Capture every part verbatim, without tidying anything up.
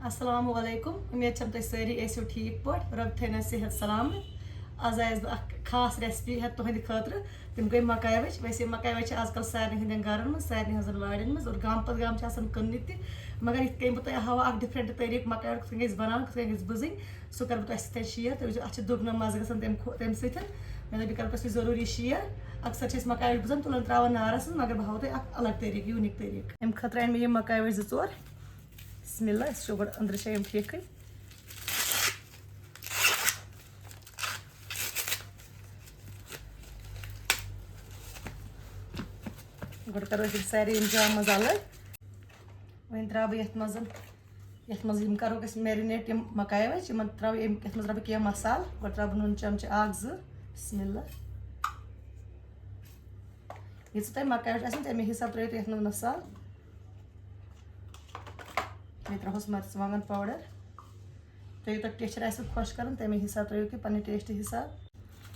السلام علیکم، امید چھم تُہۍ سٲری ٲسِو ٹھیٖک پٲٹھۍ، رۄب تھٲینو صحت سلامت۔ آز آیس بہٕ اکھ خاص ریسپی ہٮ۪تھ تُہنٛدِ خٲطرٕ، تِم گٔے مکایہِ وچہِ۔ ویسے مکایہِ وچہِ چھِ آز کل سارنٕے ہٕنٛدٮ۪ن گرن منٛز، سارنٕے ہٕنٛزن وارٮ۪ن منٛز، اور گامہٕ پتہٕ گامہٕ چھِ آسان کٕننہِ تہِ۔ مگر یِتھ کٔنۍ بہٕ تۄہہِ ہاوو اکھ ڈفرنٹ طریٖقہٕ مکایہِ وچہِ کِتھ کٔنۍ گژھِ بناوٕنۍ، کِتھ کٔنۍ گژھِ بٕزٕنۍ، سُہ کرٕ بہٕ تۄہہِ سۭتۍ شیئر۔ تُہۍ وٕچھِو، اتھ چھِ دُگنہٕ مزٕ گژھان تمہِ کھۄ-، تمہِ سۭتۍ۔ مےٚ دوٚپ، یہِ کرٕ بہٕ تۄہہِ سۭتۍ ضروٗری شیئر۔ اکثر چھِ أسۍ مکایہِ وچہِ بٕزان، تُلان تراوان نارس منٛز، مگر بہٕ ہاوو تۄہہِ اکھ الگ طریٖقہٕ، یوٗنیٖک طریٖقہٕ۔ امہِ خٲطرٕ انہِ مےٚ یِم مکایہِ وچہِ زٕ ژور۔ بسم اللہ، أسۍ وٕچھو گۄڈٕ أنٛدرٕ چھا یِم ٹھیٖکھٕے۔ گۄڈٕ کرو أسۍ یِم سارے یِم جامہٕ منٛز الگ۔ وۄنۍ ترٛاوٕ بہٕ یَتھ منٛز، یَتھ منٛز یِم کرو أسۍ marinate، یِم مکایہِ وچہِ، یِمن ترٛاوٕ یِم، یَتھ منٛز ترٛاوٕ بہٕ کینٛہہ مصالہٕ۔ گۄڈٕ ترٛاوٕ بہٕ نُن چمچہٕ اکھ زٕ۔ بسم اللہ۔ ییٖژٕ تۄہہِ مکایہِ وچہِ آسن، تَمے حساب ترٛٲیِو تُہۍ یَتھ منٛز مصالہٕ۔ بیٚیہِ ترٛاوہوس مرژٕوانٛگن powder۔ تۄہہِ یوٗتاہ ٹیسٹ آسِوٕ خۄش کران، تَمے حساب ترٛٲیِو تُہۍ پننہِ ٹیسٹ حساب۔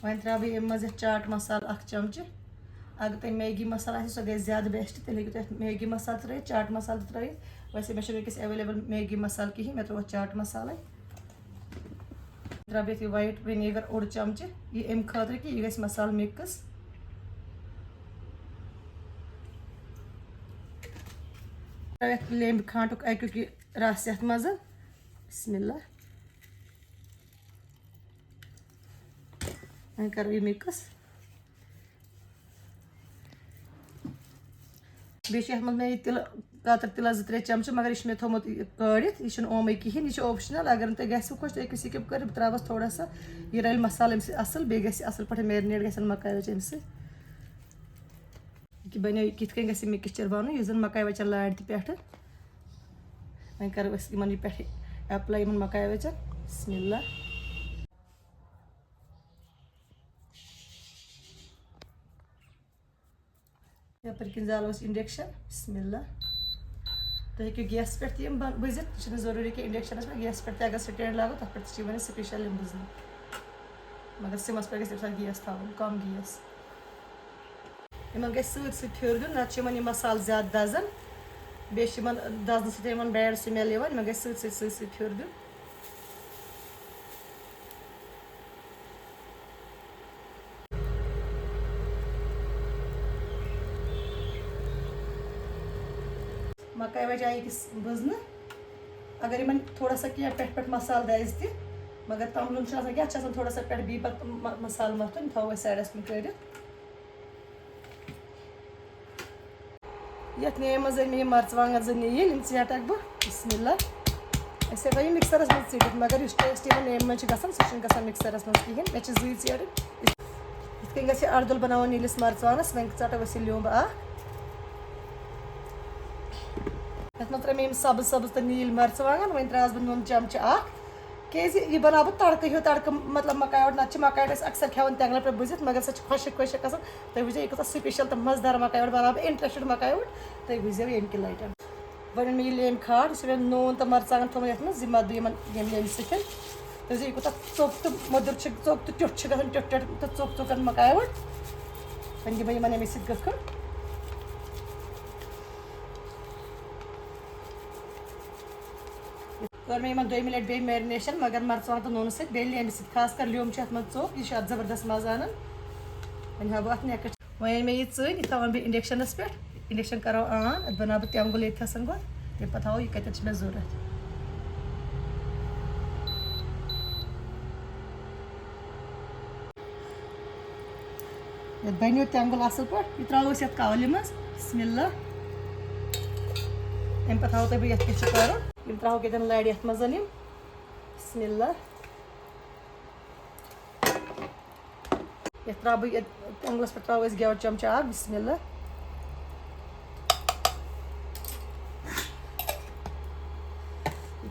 وۄنۍ ترٛاوٕ بہٕ ییٚمہِ منٛز یَتھ چاٹ مصالہٕ اکھ چمچہٕ۔ اگر تۄہہِ میگی مصالہٕ آسہِ، سُہ گژھِ زیادٕ best، تیٚلہِ ہیٚکِو تُہۍ یَتھ میگی مصالہٕ تہِ ترٛٲیِتھ، چاٹ مصالہٕ تہِ ترٛٲیِتھ۔ ویسے مےٚ چھُنہٕ وٕنکیٚس available میگی مصالہٕ کِہیٖنۍ، مےٚ ترٛوو اَتھ چاٹ مصالَے۔ ترٛاوٕ بہٕ یَتھ یہِ white vinegar اوٚڑ چمچہٕ، یہِ اَمہِ خٲطرٕ کہِ یہِ گژھِ مصالہٕ mix۔ ترٛاوٕ یَتھ لیٚمبۍ کھنٛڈُک اَکیُک یہِ رس یَتھ منٛز۔ بسم اللہ۔ وۄنۍ کرو یہِ mix۔ بیٚیہِ چھُ یَتھ منٛز مےٚ یہِ تِلہٕ، کتٕر تِلہٕ زٕ ترٛےٚ چمچہٕ، مگر یہِ چھُ مےٚ تھوٚومُت یہِ کٲڑِتھ، یہِ چھُنہٕ اومٕے کِہیٖنۍ، یہِ چھُ optional۔ اگر نہٕ تۄہہِ گژھِوٕ خۄش، تُہۍ ہیٚکِو skip کٔرِتھ، بہٕ ترٛاوَس تھوڑا سا۔ یہِ رَلہِ مصالہٕ اَمہِ سۭتۍ اَصٕل، بیٚیہِ گژھِ اَصٕل پٲٹھۍ marinate گژھن مکایہِ وچہِ اَمہِ سۭتۍ۔ یہِ بَنیو، یہِ کِتھ کٔنۍ گژھِ mixture بَنُن، یُس زَن مکایہِ وچن لارِ تہِ پٮ۪ٹھٕ۔ وۄنۍ کَرو أسۍ یِمَن یہِ پٮ۪ٹھٕ apply، یِمَن مکایہِ وچن۔ بسم اللہ۔ یَپٲرۍ کِنۍ زالو أسۍ induction۔ بسم اللہ۔ تُہۍ ہیٚکِو گیسَس پٮ۪ٹھ تہِ یِم بَن-، بٕزِتھ، یہِ چھُنہٕ ضروٗری کہِ inductionَس پٮ۪ٹھ، گیسَس پٮ۪ٹھ تہِ اگر stand لاگو، تَتھ پٮ۪ٹھ تہِ چھِ یِوان یہِ special یِم بٕزنہٕ۔ مگر سِمَس پٮ۪ٹھ گژھِ تَمہِ ساتہٕ گیس تھاوُن، کَم گیس۔ یِمَن گژھِ سۭتۍ سۭتۍ پھیُر دیُن، نَتہٕ چھِ یِمَن یہِ مصالہٕ زیادٕ دَزان، بیٚیہِ چھِ یِمَن دَزنہٕ سۭتۍ یِمَن bad smell یِوان، یِمَن گژھِ سۭتۍ سۭتۍ سۭتۍ سۭتۍ پھیُر دیُن۔ مکاے وچہِ آیہِ أکِس بٕزنہٕ۔ اگر یِمن تھوڑا سا کینٛہہ پٮ۪ٹھ پٮ۪ٹھ مصالہٕ دَزِ تہِ، مگر تَملُن چھُ آسان، کیٛاہ چھُ آسان، تھوڑا سا پٮ۪ٹھ بیٚیہِ پَتہٕ م-، مصالہٕ مَتھُن، تھاوو أسۍ sideس کُن کٔڑِتھ۔ یَتھ نیمہِ منٛز أنۍ مےٚ یِم مَرژٕوانٛگَن زٕ نیٖلۍ، یِم ژیٹَکھ بہٕ۔ بسم اللہ۔ أسۍ ہٮ۪کو یہِ mixerس منٛز ژیٖٹِتھ، مگر یُس taste یِمَن نیمہِ منٛز چھُ گژھان، سُہ چھُنہٕ گژھان mixerس منٛز کِہیٖنۍ۔ مےٚ چھِ زٕے ژیٹٕنۍ۔ یِتھ کٔنۍ گژھِ یہِ اَردُل بَناوُن نیٖلِس مَرژٕوانٛگنَس، وۄنۍ ژَٹو أسۍ یہِ لیوٚمب اَکھ۔ یَتھ منٛز ترٛٲے مےٚ یِم سَبٕز سَبٕز تہٕ نیٖلۍ مَرژٕوانٛگَن، وۄنۍ ترٛاوَس بہٕ نُن چَمچہٕ اَکھ۔ کیٛازِ یہِ بَناوٕ بہٕ تَڑکہٕ ہیوٗ، تَڑکہٕ مطلب مَکاے وَٹ، نَتہٕ چھِ مَکاے وَٹ أسۍ اَکثَر کھٮ۪وان تٮ۪نٛگلَن پٮ۪ٹھ بٕزِتھ، مگر سۄ چھِ خۄشٕک خۄشٕک آسان۔ تُہۍ وٕچھزیو یہِ کۭژاہ special تہٕ مَزٕدار مَکاے وَٹ بَناوٕ بہٕ، interested مَکاے وَٹ، تُہۍ وٕچھزیو ییٚمہِ کہِ لَٹہِ۔ وۄنۍ اوٚن مےٚ یہِ لیٚمبۍ کھار، یُس مےٚ نوٗن تہٕ مَرژٕوانٛگَن تھوٚومُت یَتھ منٛز، یہِ مَتھ بہٕ یِمَن ییٚمہِ لیٚمبۍ سۭتۍ۔ تُہۍ وٕچھزیو یہِ کوٗتاہ ژوٚک تہٕ مۄدُر چھُ، ژوٚک تہٕ ٹیوٚٹھ چھُ گژھان، ٹیوٚٹھ ٹیوٚٹھ تہٕ ژوٚک ژوٚک مَکاے وَٹ۔ وۄنۍ دِمہٕ بہٕ یِمَن ییٚمہِ سۭتۍ گٔکھٕڑ۔ کٔر مےٚ یِمَن دۄیمہِ لَٹہِ بیٚیہِ marination، مگر مَرژٕوانٛگَن تہٕ نوٗنہٕ سۭتۍ، بیٚیہِ لیٚمبہِ سۭتۍ۔ خاص کر لیوٚمب چھُ اَتھ منٛز ژوٚک، یہِ چھُ اَتھ زبردست مَزٕ اَنان۔ وۄنۍ ہاوٕ بہٕ اَتھ next۔ وۄنۍ أنۍ مےٚ یہِ ژٲنۍ، یہِ تھاوَن بہٕ inductionَس پٮ۪ٹھ۔ Induction کَرو on، اَتھ بَناوٕ بہٕ تٮ۪نٛگُل ییٚتہِ تھَسَن گۄڈٕ، تَمہِ پَتہٕ ہاوو یہِ کَتٮ۪ن چھِ مےٚ ضوٚرَتھ۔ یَتھ بَنیو تٮ۪نٛگُل اَصٕل پٲٹھۍ، یہِ ترٛاوو أسۍ یَتھ کاولہِ منٛز۔ بسم اللہ۔ اَمہِ پَتہٕ ہاوو تۄہہِ بہٕ یَتھ کیٛاہ چھُ کَرُن۔ یِم ترٛاوہوکھ ییٚتٮ۪ن لَرِ یَتھ منٛز یِم۔ بسم اللہ۔ یَتھ ترٛاوٕ بہٕ، یَتھ توٚنٛگلَس پٮ۪ٹھ ترٛاوو أسۍ گٮ۪و چمچہٕ اَکھ۔ بسم اللہ۔ یہِ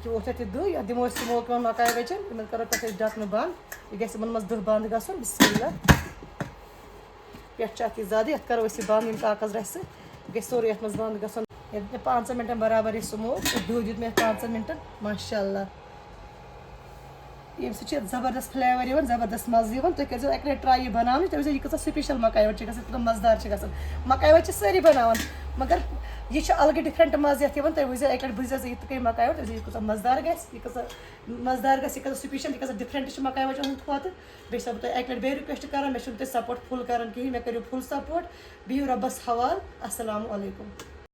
کیٛاہ ووت اَتھ یہِ دٕہ، یَتھ دِمو أسۍ سُہ موقعہٕ یِمَن مکاے وَچَن، یِمَن کَرو پٮ۪ٹھٕ أسۍ ڈَکھنہٕ بنٛد۔ یہِ گژھِ یِمَن منٛز دٕہ بنٛد گژھُن۔ بسم اللہ۔ پٮ۪ٹھ چھُ اَتھ یہِ زیادٕ، یَتھ کَرو أسۍ یہِ بنٛد، یِم کاغذ رَسہٕ۔ یہِ گژھِ سورُے یَتھ منٛز بنٛد گژھُن۔ یَتھ دیُت مےٚ پانٛژَن مِنٹَن برابر یہِ سُہ موقعہٕ، یہِ دٕہ دیُت مےٚ یَتھ پانٛژَن مِنٹَن۔ ماشاء اللہ۔ ییٚمہِ سۭتۍ چھِ زبردست flavor یِوان، زبردست مَزٕ یِوان۔ تُہۍ کٔرۍزیو اَکہِ لَٹہِ try یہِ بَناونٕچ، تُہۍ وٕچھزیو یہِ کۭژاہ special مکاے وَچ چھِ گژھان، یہِ کۭژاہ مَزٕدار چھِ گژھان۔ مکاے وَچ چھِ سٲری بَناوان، مگر یہِ چھِ الگٕے ڈِفرَنٛٹ مَزٕ یَتھ یِوان۔ تُہۍ وٕچھزیو اَکہِ لَٹہِ، بٕززیو یہِ تہٕ کٔرِو مکاے وَٹ، تُہۍ وٕچھزیو یہِ کۭژاہ مَزٕدار گژھِ، یہِ کۭژاہ مَزٕدار گژھِ، یہِ کۭژاہ سٕپیشَل، یہِ کۭژاہ ڈِفرَنٛٹ چھِ مکاے وَچَن ہٕنٛدِ کھۄتہٕ۔ بیٚیہِ چھَسو بہٕ تۄہہِ اَکہِ لَٹہِ بیٚیہِ رِکوٮ۪سٹ کَران، مےٚ چھُنہٕ تُہۍ سپوٹ فُل کَران کِہیٖنۍ، مےٚ کٔرِو فُل سپوٹ۔ بِہِو رۄبَس حوال۔ اَسَلامُ علیکُم۔